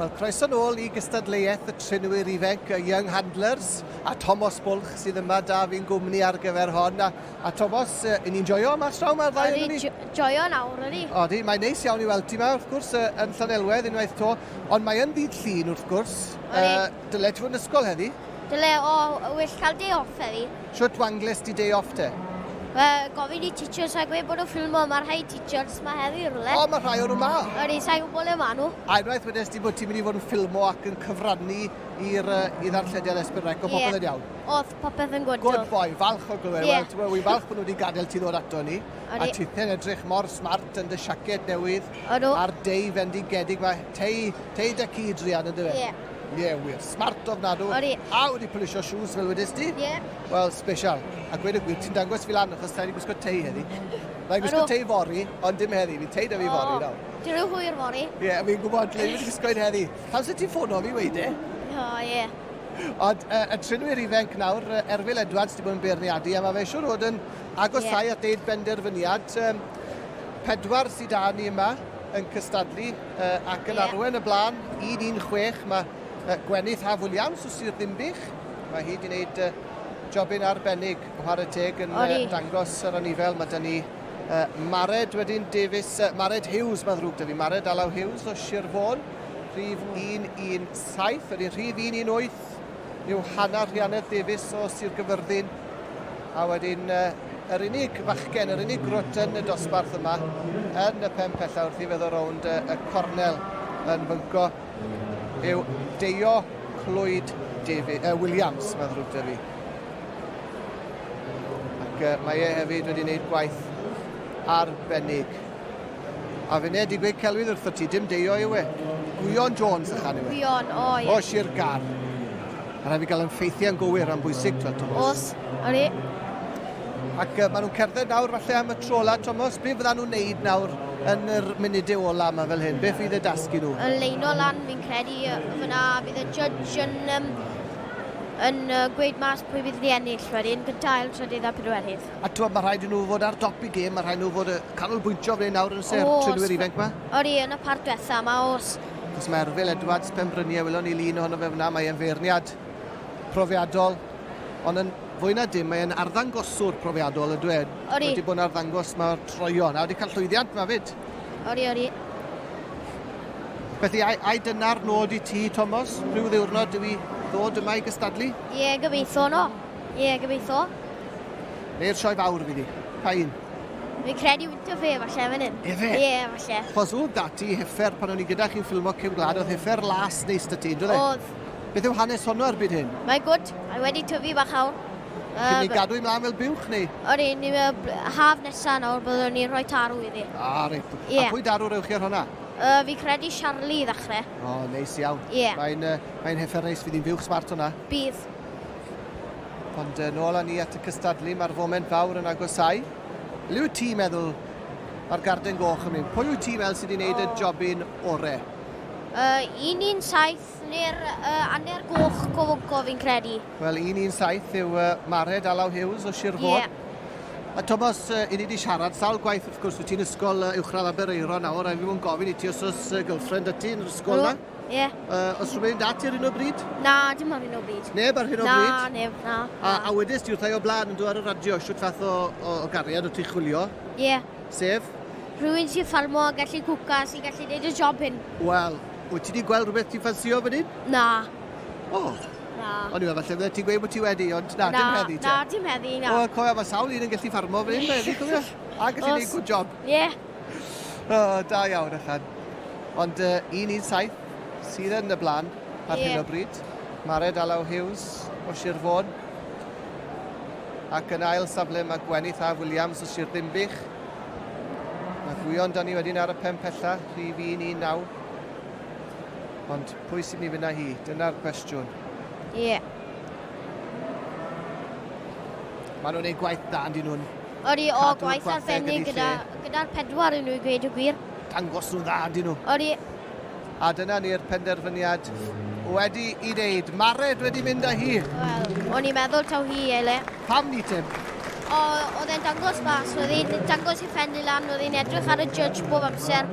Wel, croeso nôl i gystadleuaeth y Trinwyr Ifanc, y Young Handlers, a Tomos Bwlch sydd yma da fi'n gwmni ar gyfer hon. A, a Tomos, uh, i ni'n joio mas draw mae'r ddau o'n ni? Joio nawr, ydi. Odi, mae'n neis iawn i weld ti yma, wrth gwrs, yn Llanelwedd unwaith to, ond mae yn ddydd Llun, wrth gwrs. Odi. Uh, dyle ti fod yn ysgol heddi? Dyle, o, well cael day off heddi. Shwt wangles ti day off te? Wel, gofyn i teachers a gweud bod nhw'n ffilmo, mae rhai teachers ma heddi rhywle. O, mae rhai o'n nhw ma. Ydy, sa'n gwybod le ma nhw. A unwaith wedes di bod ti'n mynd i fod yn ffilmo ac yn cyfrannu i'r uh, i ddarllediad S4C, o popeth yeah. yn iawn? Oedd popeth yn good. Good boy, falch o glywed. Yeah. Wel, wy'n falch bod nhw wedi gadael ti ddod ato ni. Odi. A tithen edrych mor smart yn dy siaced newydd. Odw. A'r dei fendigedig mae tei, tei da ci druan yn dyfe? Ie. Yeah. Ie, yeah, wir. Smart ofnadw. Odi. A wedi polisio shoes fel wedes di? Ie. Yeah. Wel, special. A gweud y gwir, ti'n dangos fi lan achos ta wedi gwisgo tei heddi. Na i gwisgo tei fory, ond dim heddi. Fi'n tei da fi fory nawr. Dwi'n rhyw hwyr fory. Ie, yeah, fi'n gwybod, le wedi gwisgo un heddi. Pam sy'n ti'n ffono fi weud e? O, ie. Yeah. Ond uh, y trinwyr ifanc nawr, uh, Erfyl Edwards wedi bod yn beirniadu, a mae fe siŵr fod yn agosau yeah. at deud benderfyniad. Um, pedwar sydd da ni yma yn cystadlu uh, ac yn yeah. arwen y blaen, 1-1-6. Mae uh, Gwenith Haf Williams o Sir Ddinbych. Mae hi wedi gwneud uh, jobyn arbennig, chwarae teg yn uh, dangos yr anifel. Mae dyn ni uh, Mared wedyn Davies, uh, Mared Hughes, mae'n ddrwg da fi, Mared Alaw Hughes o Sir Fôn, rhif 117, wedyn rhif 118 yw Hannah Rhianedd Davies o Sir Gyfyrddin, a wedyn uh, yr unig fachgen, yr unig grwt yn y dosbarth yma, yn y pen pella wrth i feddwl rownd y, y cornel yn fynco, yw Deio Clwyd David, uh, Williams, mae'n ddrwg da fi. Ac uh, mae e hefyd wedi gwneud gwaith arbennig. A fe ned i gweud celwydd wrtho ti, dim Deio yw e. Gwion Jones ychan yw e. Gwion, o ie. O, Sir Gar. A rhaid fi gael yn ffeithiau'n gywir am bwysig, twel, Thomas. Os, ori. Ac uh, maen nhw'n cerdded nawr falle am y tro ola, Thomas. Be fyddan nhw'n neud nawr yn yr munudau ola yma fel hyn? Beth fydd y dasgu nhw? Yn leino lan, fi'n credu, fyna bydd y judge yn, um, yn uh, gweud mas pwy fydd wedi ennill wedyn, gyda ail, trydydd a pedwerydd. A ti'n mae rhaid i nhw fod ar dop i gêm, mae rhaid nhw fod canolbwyntio fan hyn nawr yn ser trinwyr ifanc yma. Ori, yn y part diwetha yma, os. Achos mae Erfyl Edwards Penbryniau, welon ni lun ohono fe fyna, mae e'n feirniad profiadol, ond yn fwy na dim, mae e'n arddangoswr profiadol ydw e. Odi. Wedi bod yn arddangos mae'r troion, a wedi cael llwyddiant yma fyd. Odi, odi. Felly, ai, ai dyna'r nod i ti, Thomas? Rhyw ddiwrnod dwi ddod yma i gystadlu? Ie, gobeithio no. Ie, gobeithio. Neu'r sioe fawr fydd hi? Pa un? Fi'n credu Winter Fair falle fan hyn. Efe? Ie, falle. Chos oedd da ti heffer pan o'n i gyda chi'n ffilmo Cefn Gwlad, oedd heffer las neis da ti, on'd oedd e? Oedd. Beth yw hanes honno erbyn hyn? Mae'n gwd, mae wedi tyfu bach awr. Chi'n mynd i gadw i mlaen fel buwch neu? Odi, ni haf nesa nawr byddwn ni'n rhoi tarw iddi. Ah, reit. Ie. A pwy darw rewch chi ar honna? Uh, fi credu Charlie i ddechrau. O, oh, neis iawn. Ie. Yeah. Mae'n uh, mae heffer neis, fydd hi'n fuwch smart hwnna. Bydd. Ond uh, nôl â ni at y cystadlu, mae'r foment fawr yn agosau. Le wyt ti'n meddwl mae'r garden goch yn mynd? Pwy wyt ti'n meddwl sydd wedi gwneud y jobyn ore? Uh, 117 neu'r uh, aner goch gofwco fi'n credu. Wel, 117 yw uh, Mared Alaw Hughes o Sir Fôn. Yeah. A Thomas, uh, i ni wedi siarad sawl gwaith wrth gwrs, wyt ti'n ysgol uh, uwchradd Aberaeron nawr, a fi mwyn gofyn i ti os oes uh, girlfriend ati yn yr ysgol na? Ie. Yeah. Uh, os rhywun da ti ar hyn o bryd? Na, dim ar hyn o bryd. Neb ar hyn o na, bryd? Na, neb, na. A, a wedys ti wrthai o blaen yn dod ar y radio, shwt fath o, o, o gariad o ti'n chwilio? Ie. Yeah. Sef? Rhywun sy'n ffarmo a gallu cwca, sy'n gallu gwneud y job hyn. Wel, wyt ti wedi gweld rhywbeth ti'n ffansio fan hyn? Na. O. Na. O'n i'n meddwl falle fydde ti'n gweud bod ti wedi, ond na, na dim heddi te. Na, dim heddi, na. O, cofio, mae sawl un yn gallu ffarmo fan hyn, heddi, cofio? A gallu gwneud good job. Ie. Yeah. O, da iawn, Ychan. Ond uh, 1-1-7 sydd yn y blaen ar yeah. hyn o bryd. Mared Alaw Hughes o Sir Fôn. Ac yn ail safle mae Gwenith A Williams o Sir Ddinbych. Mae Gwion dan ni wedyn ar y pen pella, rhif 1-1-9. Ond pwy sy'n mynd i fynd â hi? Dyna'r cwestiwn. Ie. Yeah. Maen nhw'n gwneud gwaith da, yndyn nhw'n Odi, o, gwaith arbennig gyda'r gyda, pedwar yn nhw i gweud y gwir. Dangos nhw'n dda, dyn nhw. Odi. A dyna ni'r penderfyniad wedi i wneud. Mared wedi mynd â hi. Wel, o'n i'n meddwl taw hi, ele. Pam ni, Tim? O, oedd e'n dangos mas, oedd e'n dangos i ffendu lan, oedd e'n edrych ar y judge bob amser.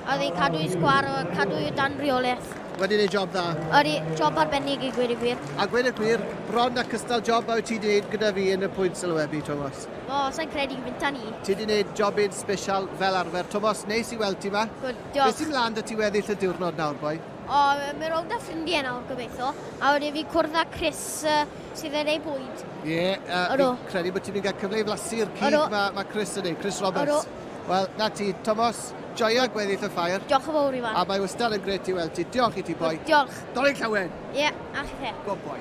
Oedd e'n cadw i sgwar, oedd cadw i dan reolaeth. Wedi gwneud job dda. Odi, job arbennig i gweud y gwir. A gweud y gwir, bron a cystal job a wyt ti wedi gwneud gyda fi yn y pwynt sylwebu, Tomos. O, sa'n credu gymaint â ni. Ti wedi gwneud jobyn special fel arfer. Tomos, neis i weld ti ma. Good, diolch. Beth sy'n mlaen dy ti weddill y diwrnod nawr, boi? O, mae rownd â ffrindiau nawr, gobeithio. A wedyn fi cwrdd â Chris uh, sydd yn ei bwyd. Ie, yeah, uh, fi'n credu bod ti'n mynd gael cyfle i flasu'r cig mae ma Chris yn ei, Chris Roberts. Wel, na ti, Tomos, joia gweddill y ffair. Diolch yn fawr, Iwan. A mae wastad yn gret i weld ti. Diolch i ti, boi. Diolch. Dolig llawen. Ie, yeah, a chi. Good boy.